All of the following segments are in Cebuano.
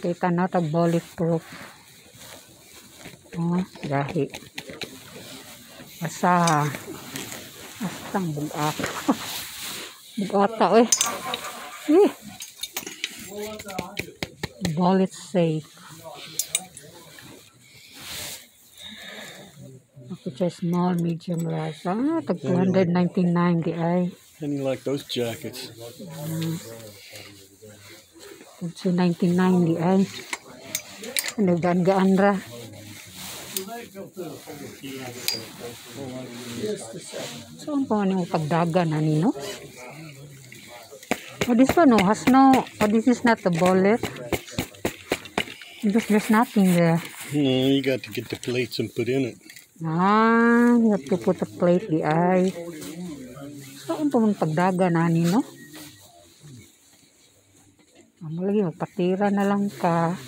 Kita na tag bulletproof. Oh, gahi. Asa. Astang bugat. Bugata eh. Eh. Bullet safe. Ako siya small, medium, large. Ah, tag 299 di ay. And you like those jackets. Tag 299 di ay. Ano, gaan-gaan ra. So, ang pa mo pagdagan ani, no? Oh, this one, oh, has no, oh, this is not the bullet. Because there's nothing there. No, you got to get the plates and put in it. Ah, you have to put a plate di ay. So, ang pa pagdagan ani, no? Amo lagi, magpatira na lang ka.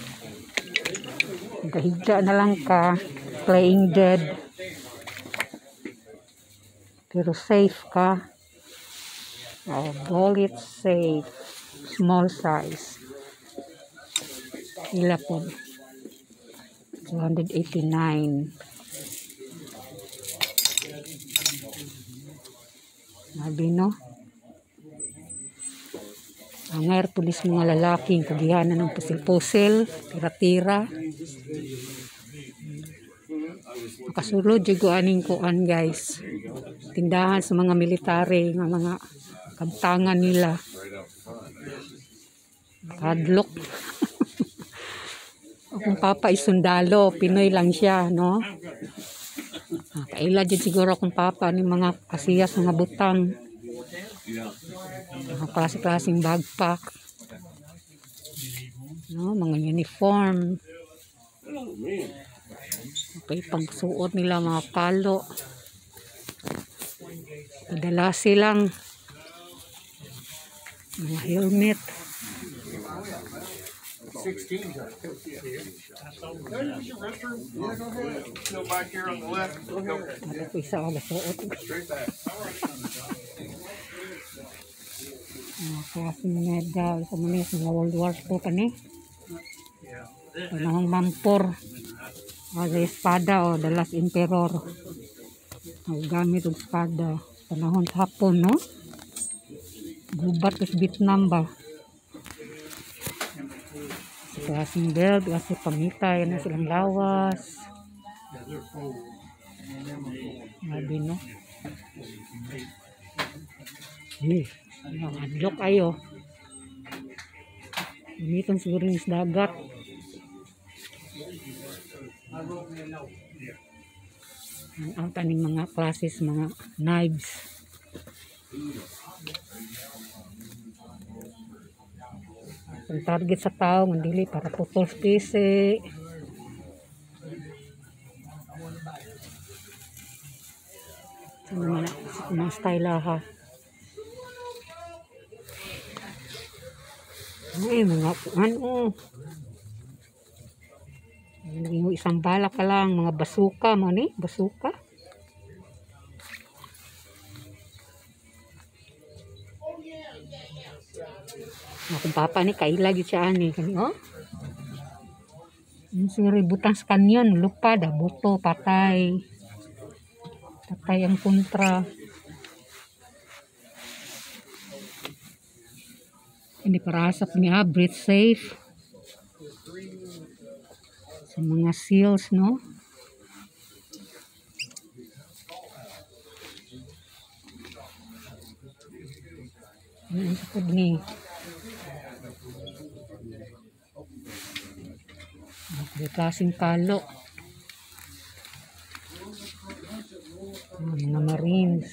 Gahigda na lang ka. Playing dead. Pero safe ka. Oh, bullet safe. Small size. Ila po. 289. Sabi, no? Ang air pulis mga lalaking kagihanan ng pusil-pusil, tira-tira. Makasulod jud ko aning kuan, guys. Tindahan sa mga military nga mga kabtangan nila. Kadlok. Akong papa is sundalo, Pinoy lang siya, no? Ah, kaila jud siguro akong papa ni mga kasiyas mga butang. Mga klase-klaseng backpack. No, mga uniform. Okay, pangsuot nila mga palo. Padala silang mga helmet. Go back here on the left. Go Ano ko isa ang suot. Straight back. Mga klaseng medal. Sa mga mga World War II pa ni. Panahong mampor. Ah, sa espada o, the last emperor. Ang gamit og espada. Panahon sa Hapon, no? Gubat sa Vietnam ba? Sa klaseng belt, kasi pamitay na silang lawas. Grabe, no? Eh, ang adlok ayo. Gamiton siguro ni sa dagat. Ang taning mga classes, mga knives. Ang target sa tao, ang dili para putol spese. Ano naman na, mga style ha. Ay, mga ano. Yung isang bala ka lang, mga basuka, mga ni, basuka. Akong papa ni kaila gyud siya ani kani, oh. Yung siguro butang sa kanyon, lupad, ah, buto, patay. Patay ang kontra. Hindi para sa niya, breathe safe. Sa mga seals, no? Ano ang sakod ni? Okay, klaseng palo. Ah, mga marines.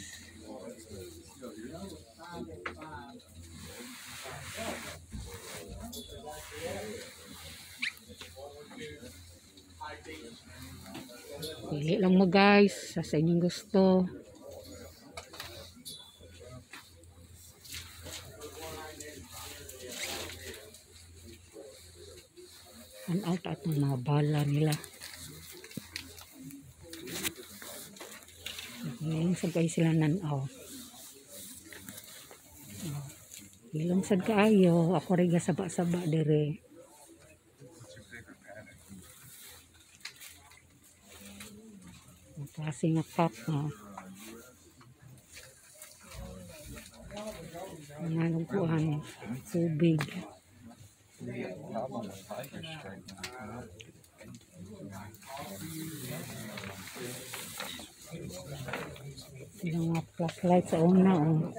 Pili lang mo, guys, sa inyong gusto. An out at ang mga bala nila. Ngayon sa guys sila nanaw. Oh. Ilong sad kaayo. Ako rin saba-saba dire. Ang klase nga cup ha. Ang kuan, tubig. Yung mga flashlight sa una, oh.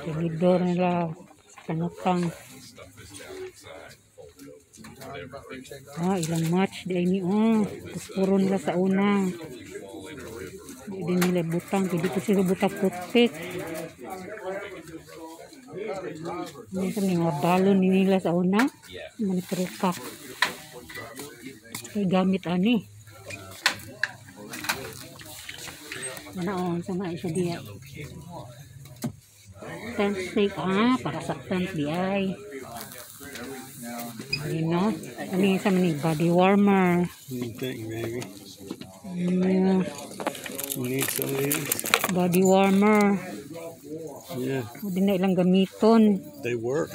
Tinidor nila panutang. Ah, ilang match di ni, oh. Tapos puro nila sa una. Di nila butang, pwede ko sila butang toothpick. Ano sa mga balon nila sa una? Manitrukak. Kay gamit ani. Ano oh, sama siya diya. Tent stake, ah, para sa tent di ay. Ayun, no? Ano yung sa mga body warmer? You think, baby? Yeah. You need some of these? Body warmer. Yeah. Hindi na ilang gamiton. They work.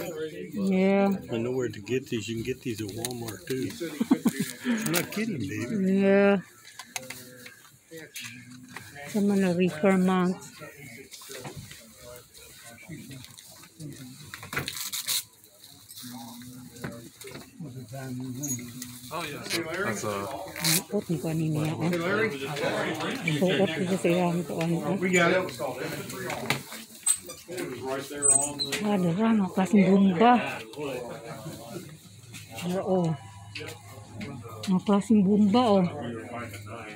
Yeah. I know where to get these. You can get these at Walmart too. I'm not kidding, baby. Yeah. Sa mga reefer mount. That's a Suot ni ko ani niya. Oh. Suot ko sa iyang kuan. Oh. We got it. Ah, dara, mga klaseng bomba. Dara, oh. Mga klaseng bomba, oh.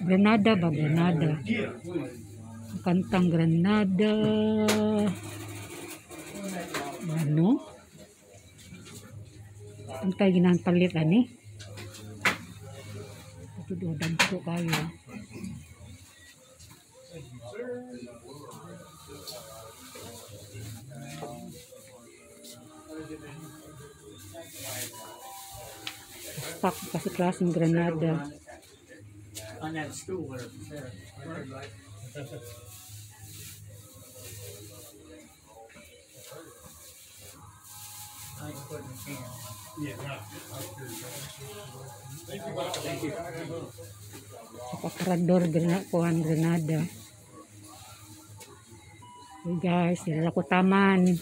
Granada ba? Granada. Ang kantang Granada. Ano? Ang tayo ginahan palit, ani? Ito do, dagko kayo. Stock kasi klaseng Granada. On that stool there. I can put in the can. Sa paparador, kuhan Granada. Hey guys, dira ko taman.